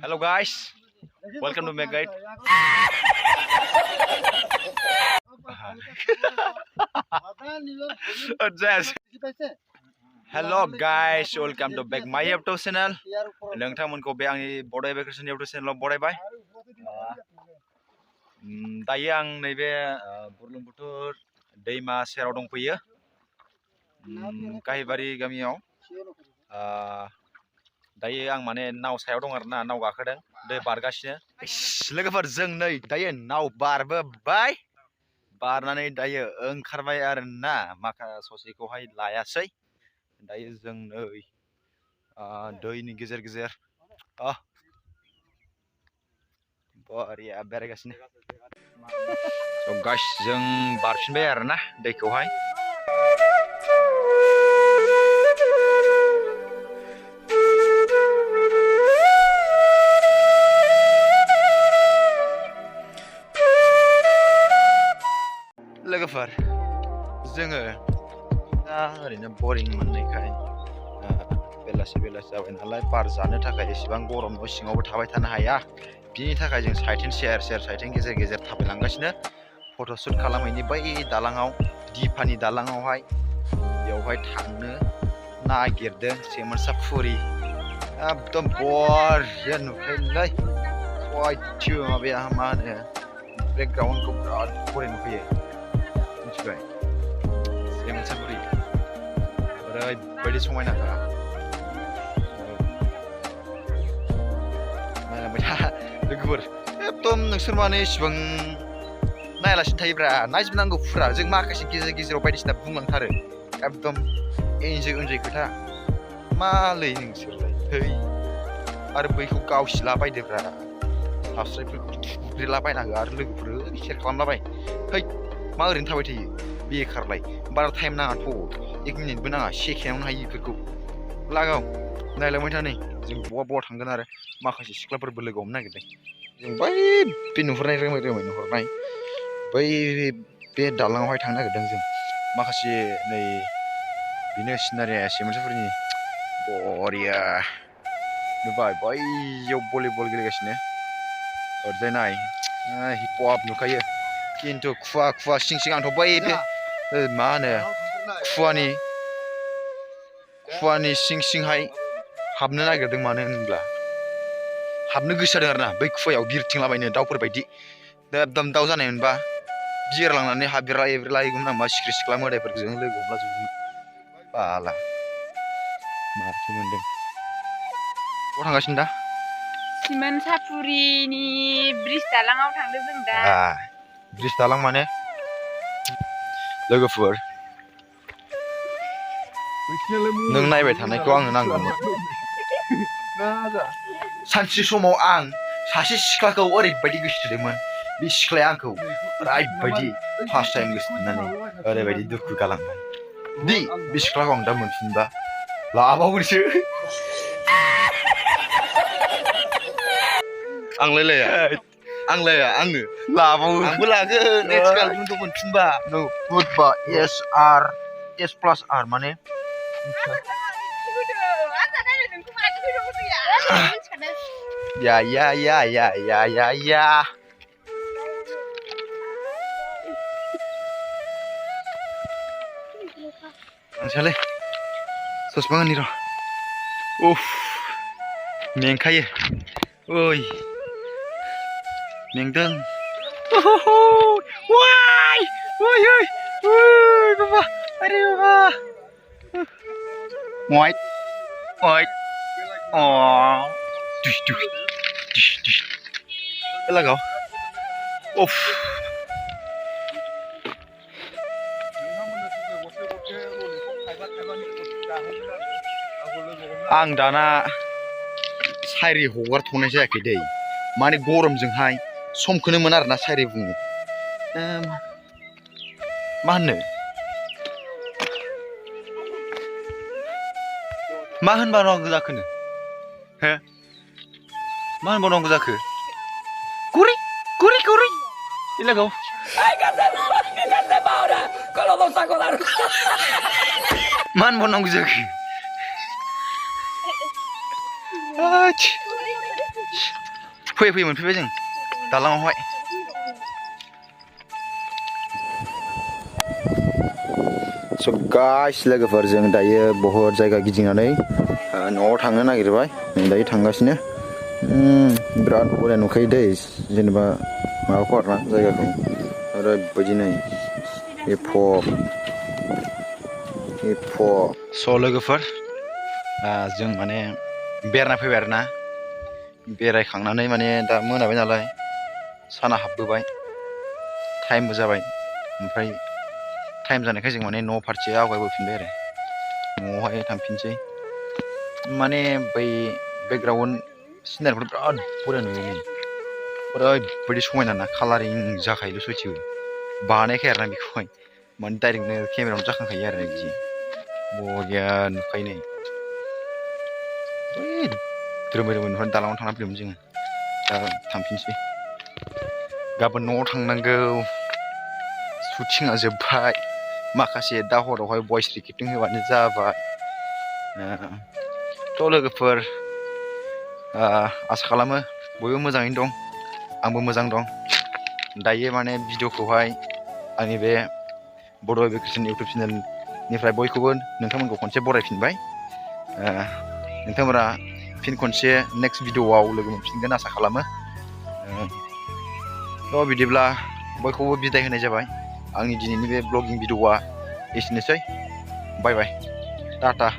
Hello guys, welcome to my guide. Hello guys, welcome to back my YouTube channel. नोंथांमोनखौ बे आंनि बड' vacation YouTube channel बरायबाय। दायो आं नैबे बुरलुंबुथुर दैमा सेराव दंफैयो। काहिबारि गामियाव। दायो आं माने नाव सायाव दं आरोना, नाव गाखोदों, दै बारगासिनो। लोगोफोर जों नै दायो नाव बारबोबाय, बारनानै दायो ओंखारबाय आरोना, माखासे ससेखौहाय लायासै। दायो जों नै दैनि गेजेर गेजेर बरिया बेरायगासिनो। गाइस जों बारफिनबाय आरोना दैखौहाय। लोगोफोर जोङो दा ओरैनो बरिं मोननायखाय बेलासि जाबाय नालाय बार जानो थाखाय एसेबां गरम न' सिङावबो थाबाय थानो हाया, बिनि थाखाय जों साइथिं सेर साइथिं गेजेर गेजेर थाबायलांगासिनो। फट'शुट खालामहैनि बै दालाङाव, दिफानि दालाङावहाय, बेवहाय थांनो नागिरदों। सेमोन साफुरि एकदम बरिया नुखायोलै, सयथिबो माबाया मा होनो बेकग्राउन्डखौ बिराद बरिया नुखायो, मिथिबाय? सेमोन साफुरि ओरैबायदि समायनाखा। लोगोफोर एकदम नोंसोर मानो इसिबां नायालासिनो थायोब्रा, नायजोबनांगौ फुरा। जों माखासे गेजेराव बायदिसिना बुंलांथारो, एकदम एन्जय खोथा। मालै नोंसोरलाय थै, आरो बैखौ गावसिला बायदोब्रा, साबस्क्राइबफोरखौ थुग्रिला बायनांगौ आरो लोगोफोर सेयार खालामलाबाय। थै मा ओरैनो थाबाय थायो बेखारलाय, बारा टाइम नाङाथ', 1 मिनिटबो नाङा, सेकेन्डआवनो हायो बेफोरखौ। लागाव नायलांबाय था। नै जों बहा थांगोन आरो माखासे सिख्लाफोरबो लोगो हमनो नागिरदों। जों बै बे नुहुरनाय रोमै नुहुरनाय बै बे दालाङावहाय थांनो नागिरदों जों। माखासे नै बेनो सिनारिया सेमोनसाफोरनि बरिया नुबाय, बैयाव भलिबल गेलेगासिनो। ओरैजाय नाय हिपहप नुखायो, खिन्थु खुवा सिं आंथ' बै मा होनो खुवानि सिंहाय हाबनो नागिरदों। मानो होनब्ला हाबनो गोसो जादों आरोना, बै खुवायाव बिरथिंलाबायनो दाउफोर बायदि। एकदम दाउ जानाय मोनबा बिरलांनानै हाबिरलायगौमोन आं, मा सिख्रि सिख्ला मोदायफोरजों लोगो हमलाजोबगौमोन। बाला माथो मोनदों। बहा थांगासिनो दा? सिमेन सापुरिनि ब्रिज दालाङाव थांदों जों दा। ब्रिज दालां माने लोगोफोर, नों नायबाय थानायखौ आंनो नांगौमोन। सानसे समाव आं सासे सिख्लाखौ ओरैबायदि गोसो थोदोंमोन, बे सिख्लाया आंखौ ओरैबायदि फार्स्ट टाइम गोसो थोनानै ओरैबायदि दुखु गालांबाय दि बे सिख्लाखौ आं दा मोनफिनबा लाबावगोनसो। आङो लाबावो, आंबो लागोन नेक्स्ट गार्लफ्रेन्डखौ मोनफिनबा। गुडबा S+R माने या आंसालै ससमा गाननि र'। उफ मेंखायो, ओइ मेंदों। वाइ बाबा, आरे बाबा वाइट लागाव उफ। आं दाना साइरि हगारथ'नाय जायाखै दै, माने गरमजोंहाय समखौनो मोना आरोना। साइरि बुङो मा होनो, मा होनबावनांगौ जाखोनो, हो मा होनबावनांगौ जाखो? गुरै लोगो मा होनबावनांगौ जाखो? फैयै मोनफैबाय जों दालाङावहाय। स' गाइस लोगोफोर जों दायो बहुद जायगा गिदिंनानै न'आव थांनो नागिरबाय। जों दायो थांगासिनो। बिराद बरिया नुखायो दै जेनेबा माबाखौ आरोना जायगाखौ ओरैबायदि नै स' लोगोफोर जों माने बेरायना फैबाय आरोना। बेरायखांनानै माने दा मोनाबाय नालाय साना हाबबोबाय टाइमबो जाबाय। ओमफ्राय टाइम जानायखाय जों माने न' फारसे आवगायबोफिनबाय आरो न'आवहाय थांफिनसै। माने बै बेकग्राउन्ड सिनारिफोर बिराद बरिया नुयो। ओरैबायदि समायना ना कालारिं जाखायोल' सयथिबो बानायखाया आरोना बेखौहाय माने डाइरेक्टनो केमेरायावनो जाखांखायो आरो बिदि बरिया नुखायो नै। रोमै नुनानै दालाङाव थांना फैदोंमोन जोङो। दा थांफिनसै गाबोन न'आव थांनांगौ। शुटिंआ जोब्बाय माखासे दा हरावहाय भइस रेकर्डिं होबानो जाबाय। थ' लोगोफोर आसा खालामो बयबो मोजाङैनो दं। आंबो मोजां दं। दायो माने भिडिअ'खौहाय आंनि बे बड' इडुकेसन इउटुब चेनेलनिफ्राय बयखौबो नोंथांमोनखौ खनसे बरायफिनबाय। नोंथांमोना फिन खनसे नेक्स्ट भिडिअ'आव लोगो मोनफिनगोन आसा खालामो। थ' बिदिब्ला बयखौबो बिदाय होनाय जाबाय। आंनि दिनैनि बे ब्लगिं भिडिअ'आ एसेनोसै। बाय बाय टाटा।